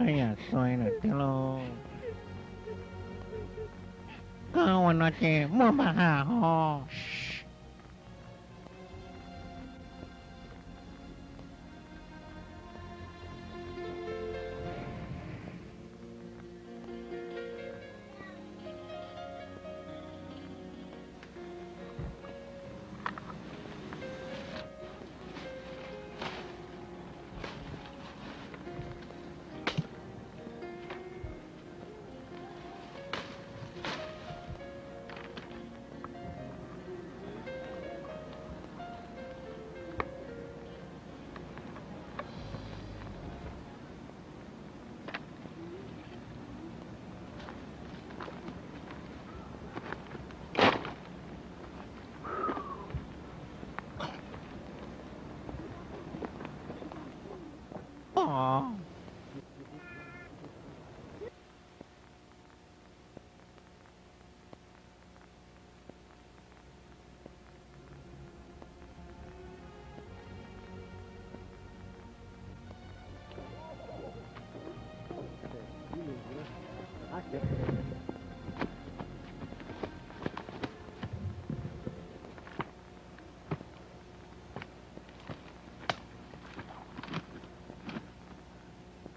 Yam txaus ntshai lawm thiab lauj. Koj ua no ces muaj npam has hos.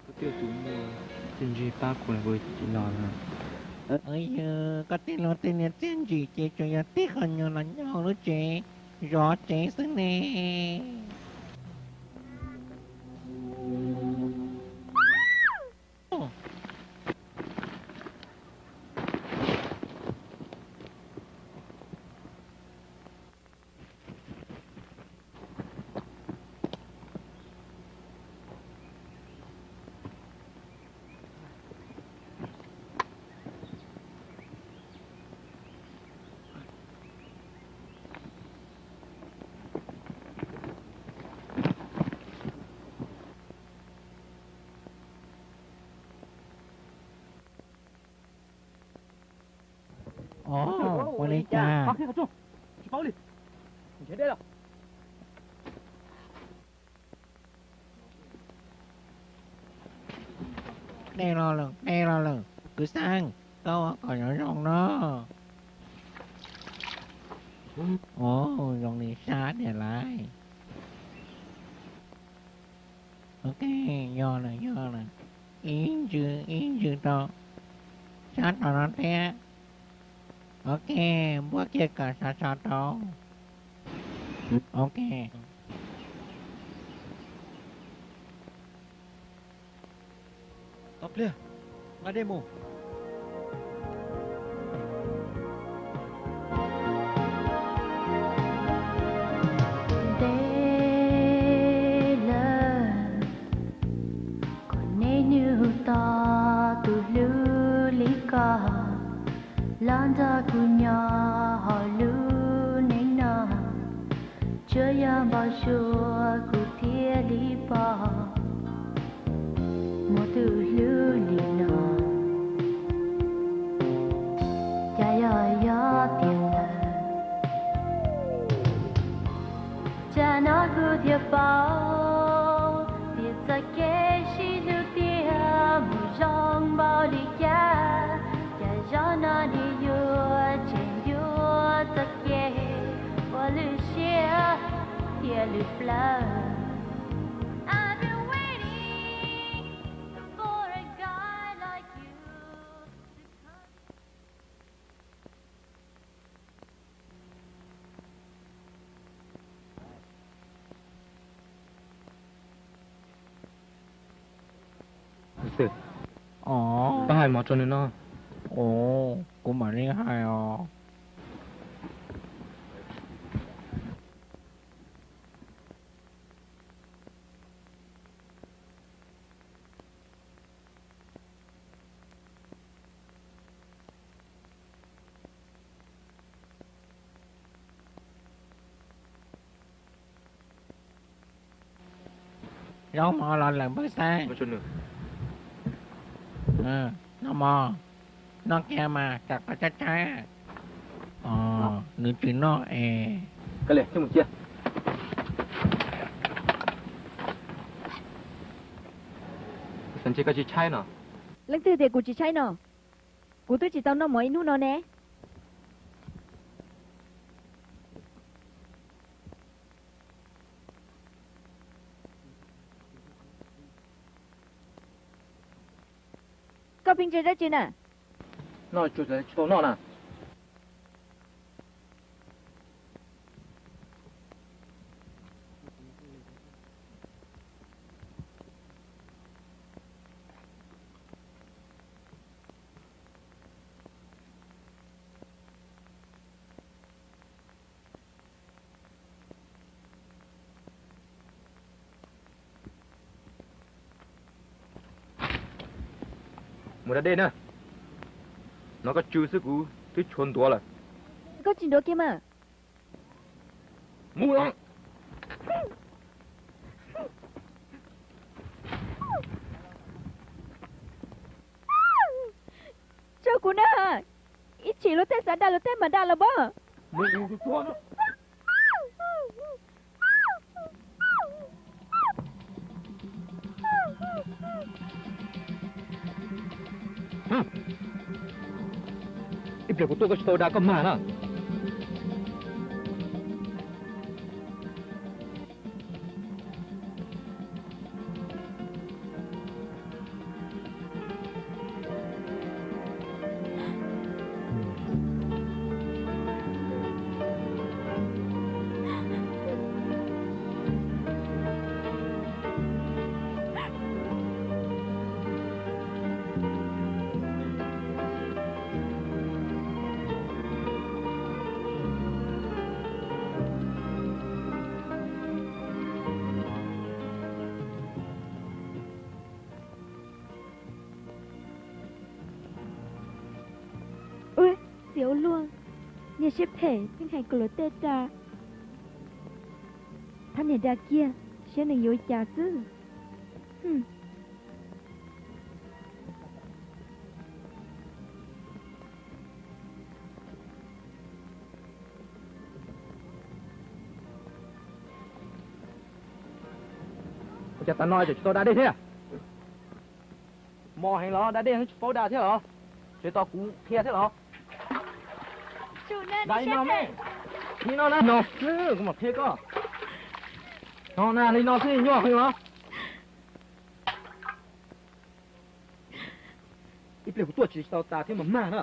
Koj twb tus muaj txiaj ntsig pab kuv los kuv tsis los na. Yog koj tij laug tej niag txiaj ntsig ces tsuas yog tib qho nyuag los nyob hauv lub tsev zov tsev xwb ne. Ua li cas? Dej los lawm, dej los lawm, kwv Xeeb, koj ua kom zoo zoo no. Ua zoo li sab tiag lauj. Ok, yog lawm, yog lawm. Ib ntsws ib ntsws rau sab tom no thiab. Ok, npuaj kiag kom sov sov rau. Ok. Tau pliag, nqa dej mus. Ntev lawm, kuv niaj hnub tos tus hlub li koj los nrog kuv nyob hauv lub neej no. Tsuas yog npau suav kuv thiaj li pom muaj tus hlub li no. Cas yog yog tiag lawm, tsam no kuv thiaj paub tias txoj kev sib hlub tiag mus zoo npaum li cas. Cas zoj no niaj yuav tseem yuav txoj kev ua lwm siab thiab lwm plawv. I've been waiting for a guy like you to come. Koj hais mov rau nws noj. Ua, kuv mam li hais os. Zaub mov los lawm npawg Xeeb. Noj mov, noj kiag mas kom koj tshaib tshaib. Nws tsis noj es. Ntshe koj tsis tshaib no. Leej twg tias kuv tsis tshaib no? Kuv twb tsis tau noj mov ib hnub no ne. Koj pheej ntse dab tsi na? Noj tsuag tsis tau noj na. Mus da dej na. Nov koj tsw xwb kuv twb tshuav ntuav lawm. Koj tsis ntuav kiag mas. Mus los. Tso kuv na. Ib chim luag tej xav da luag tej mas da los pob. Ib pliag kuv tuaj koj tsis tau da koj mag na. Ua, txiv ua luaj, niag siab phem pheej hais kom luag tej da. Thab niag da kiag, saib nws yuav cas xwb. Ua cas tas no tseem tsis tau da dej thiab? Mos heev los da dej tsis paub da thiab los? Tseem tos kuv qhia thiab los? Da li no me, li no na, no xwb kuv mam qhia koj. No na, li no xwb nyuaj heev los? Ib pliag kuv tuaj tsis tau tas thiab mas mag na.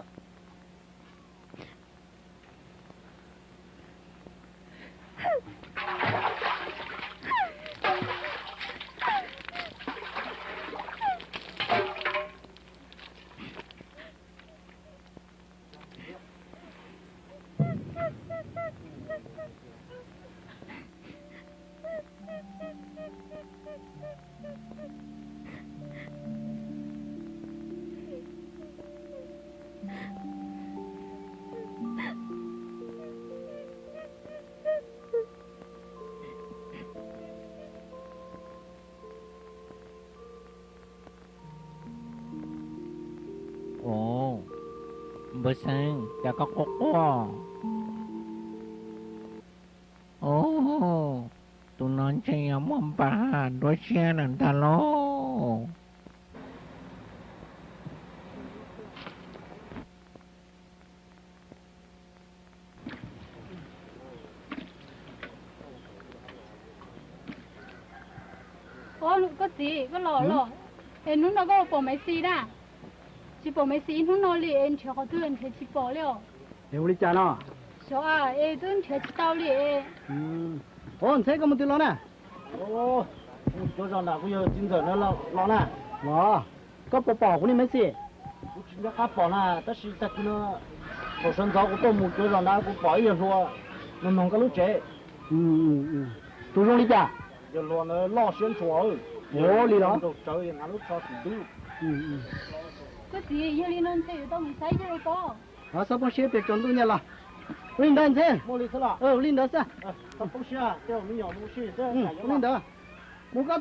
Ua, npawg Xeeb, cas koj quaj quaj? Ua, tus no ntshe yog muaj npa nruab siab lawm ntag lauj. Koj txiv, koj los los es hnub no koj pom Maiv Xis na? Tsis pom Maiv Xis ib hnub no li es nrhiav qhov twg nrhiav tsis pom li os. Es ua li cas no? Xyov es twb nrhiav tsis tau li. Ua, Ntxheb, koj mus twg los na? Mus cuav zos nram kuv yawg txiv ntxawm na los na. Los, koj puas pom kuv niag Maiv Xis? Kuv tsis nco qab pom na, tab sis tag kis no thaum sawv ntxov kuv tuaj mus cuav zos nrad kuv pom ib yawg hluas noog noog koj lub tsev. Tus zoo li cas? Yawg hluas ntawd loj siab ntshua. Ua li los? Nraug tsawv hnav lub tsho tsis dub. Koj txiv, yog li no ntshe yuav tau mus saib yawg tod. Txhob poob siab, peb tsaus ntuj nyaj los. Ua li ntawd Ntxheb. Ua li ntawd xwb. Ua li ntawd, mus koj